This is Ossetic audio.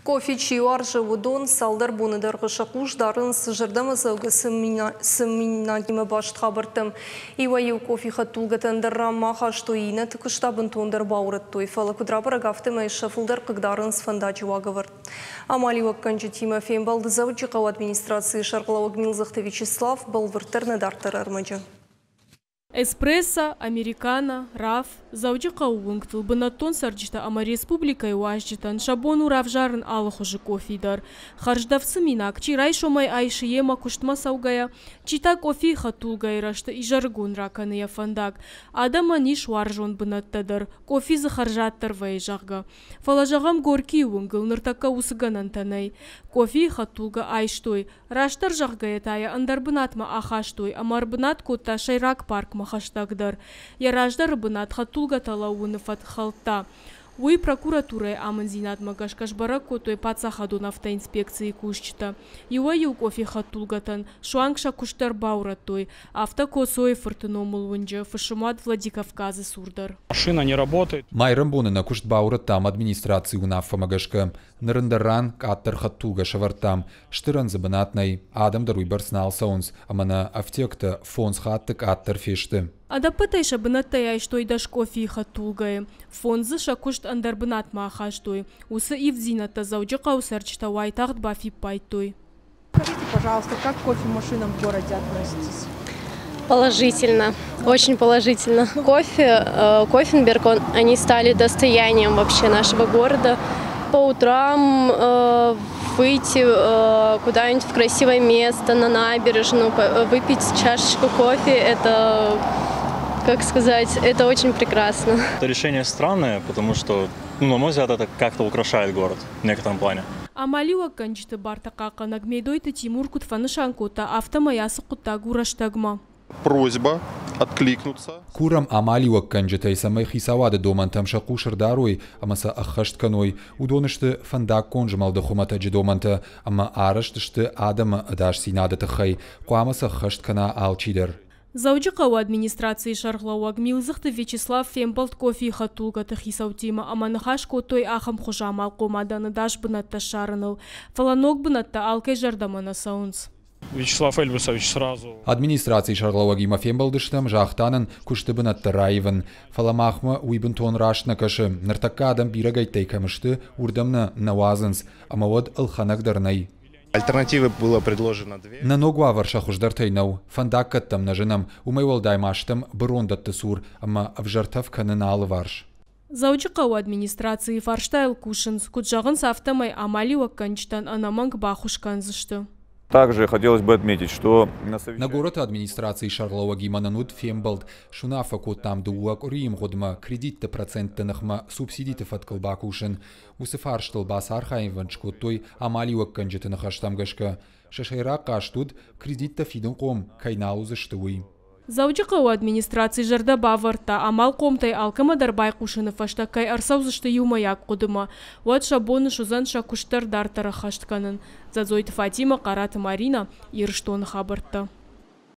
Къофи чи уарзы, уыдон цалдӕр боны дӕргъы сӕ хъус дарынц зӕрдӕмӕдзӕугӕ цыминагимӕ баст хабӕрттӕм. Иуӕй-иу къофи хӕдтулгӕтӕ ӕндӕр ранмӕ ахастой, иннӕты куыст та бынтондӕр баурӕдтой. Фӕлӕ куыд рабӕрӕг, афтӕмӕй сӕ фылдӕр хъыгдарынц фӕндаджы уагӕвӕрд. Амалиуӕггӕнджытимӕ фембӕлд Дзӕуджыхъӕуы администрацийы сӕргълӕууӕг Милдзыхты Вячеслав. Бӕлвырддӕр нӕ дарддӕры ӕрмӕджы. Эспрессо, американо, раф, Дзӕуджыхъӕуы уынгтыл бынӕттон цӕрджытӕ ӕмӕ республикӕйы уазджытӕн сӕ бон у равзарын алы хуызы къофи дӕр. Хӕрздӕф цыминаг чи райсомӕй айсы йемӕ куыстмӕ цӕугӕйӕ, чи та къофийы хӕдтулгӕйы рӕзты изӕрыгон ракӕны йӕ фӕндаг. Адӕмӕн ис уарзон бынӕттӕ дӕр, къофи дзы хӕрзаддӕр вӕййы, зӕгъгӕ. Фӕлӕ, зӕгъӕм, Горькийы уынгыл ныртӕккӕ уыцы гӕнӕнтӕ нӕй. Къофийы хӕдтулгӕ айстой, Растдӕр зӕгъгӕйӕ та йӕ ӕндӕр бынатмӕ ахастой ӕмӕ ӕрбынат кодта сӕйраг паркмӕ хӕстӕгдӕр. Йӕ раздӕры бынат хӕдтулгӕтӕ лӕууыны фӕтк хӕлдта. Уый прокуратурӕйы амынддзинадмӕ гӕсгӕ сбӕрӕг кодтой паддзахадон автоинспекцийы кусджытӕ. Иуӕй-иу къофи хӕдтулгӕтӕн суанг сӕ куыст дӕр баурӕдтой. Афтӕ Коцойы-фырты номыл уынджы фысымуат Владикавказы цур дӕр. Машина не работает. Майрӕмбоны нӕ куыст баурӕдтам администрацийы уынаффӕмӕ гӕсгӕ. Ныр ӕндӕр ран къаддӕр хӕдтулгӕ сӕвӕрдтам, Стырӕн дзы бынат нӕй, адӕм дӕр уыйбӕрц нал цӕуынц, ӕмӕ нӕ ӕфтиӕгтӕ фондз хатты къаддӕр фесты. Ӕдӕппӕтӕй сӕ бынӕттӕй айстой дӕс къофийы хӕдтулгӕйы, фондз дзы сӕ куыст ӕндӕр бынатмӕ ахастой. Уыцы ивддзинӕдтӕ Дзӕуджыхъӕуы цӕрджытӕ уайтагъд бафиппайдтой. Скажите, пожалуйста, как к кофемашинам в городе относитесь? Положительно, очень положительно. Кофе, Кофенберг, они стали достоянием вообще нашего города. По утрам выйти куда-нибудь в красивое место, на набережную, выпить чашечку кофе, это, как сказать, это очень прекрасно. Это решение странное, потому что, ну, на мой взгляд, это как-то украшает город в некотором плане. Амалиуӕггӕнджыты бартӕ хъахъхъӕнӕг Медойты Тимур куыд фӕнысан кодта, афтӕмӕй ацы хъуыддаг у рӕстӕгмӕ. Просьба откликнуться. Курӕм амалиуӕггӕнджытӕй, цӕмӕй хицауады домӕнтӕм сӕ хъус ӕрдарой ӕмӕ сӕ ӕххӕст кӕной. Уыдон сты фӕндаггон змӕлды хуымӕтӕджы домӕнтӕ ӕмӕ арӕзт сты адӕмы ӕдасдзинады тыххӕй. Хъуамӕ сӕ ӕххӕст кӕна алчидӕр. Дзӕуджыхъӕуы администрацийы сӕргълӕууӕг Милдзыхты Вячеслав фембӕлд къофийы хӕдтулгӕты хицӕуттимӕ ӕмӕ ныхас кодтой ахӕм хуызы амалхъомадӕн ӕдас бынӕттӕ ссарыныл. Фӕлӕ ног бынӕттӕ алкӕй зӕрдӕмӕ нӕ цӕуынц. Вячеслав Эльбрусович сразу. Администрацийы сӕргълӕууӕгимӕ фембӕлдыстӕм, загъта нын куысты бынӕттӕ раивын. Фӕлӕ махмӕ уый бынтон раст нӕ кӕсы. Ныртӕккӕ адӕм бирӕгӕйттӕй кӕм сты, уырдӕм нӕ нӕ уадзынц, ӕмӕ уӕд ӕлхӕнӕг дӕр нӕй. Альтернативы было предложено две. Нӕ ног уавӕр сӕ хуыздӕртӕй нӕу. Фӕндаггӕттӕм нӕ зынӕм, уымӕй уӕлдай ма стӕм бырондӕтты цур ӕмӕ ӕвзӕр тӕф кӕны нӕ алыварс. Дзӕуджыхъӕуы администрацийы фарстайыл кусынц, куыд зӕгъынц, афтӕмӕй амалиуӕггӕнджытӕн ӕнӕмӕнг баххуыс кӕндзысты. Также хотелось бы отметить, что Нӕ горӕты администрацийы сӕргълӕууӕгимӕ нын уыд фембӕлд. Суынаффӕ кодтам дыууӕ къуырийы мгъуыдмӕ кредитты процентты ныхмӕ субсидиты фӕткыл бакусын. Уыцы фарстыл бацархайынвӕнд скодтой амалиуӕггӕнджыты ныхӕстӕм гӕсгӕ. Сӕ сӕйраг хъаст уыд, кредиттӕ фидынхъом кӕй нал уыдзысты, уый. Дзӕуджыхъӕуы администраци зӕрдӕ бавӕрдта, амалхъомтӕй алкӕмӕ дӕр байхъусыны фӕстӕ кӕй ӕрцӕудзысты иумӕйаг хъуыдымӕ, уӕд сӕ бон суыдзӕн сӕ куыст дӕр дарддӕр ӕххӕст кӕнын. Дзӕдзойты Фатимӕ, Хъараты Маринӕ, Ирыстоны хабӕрттӕ.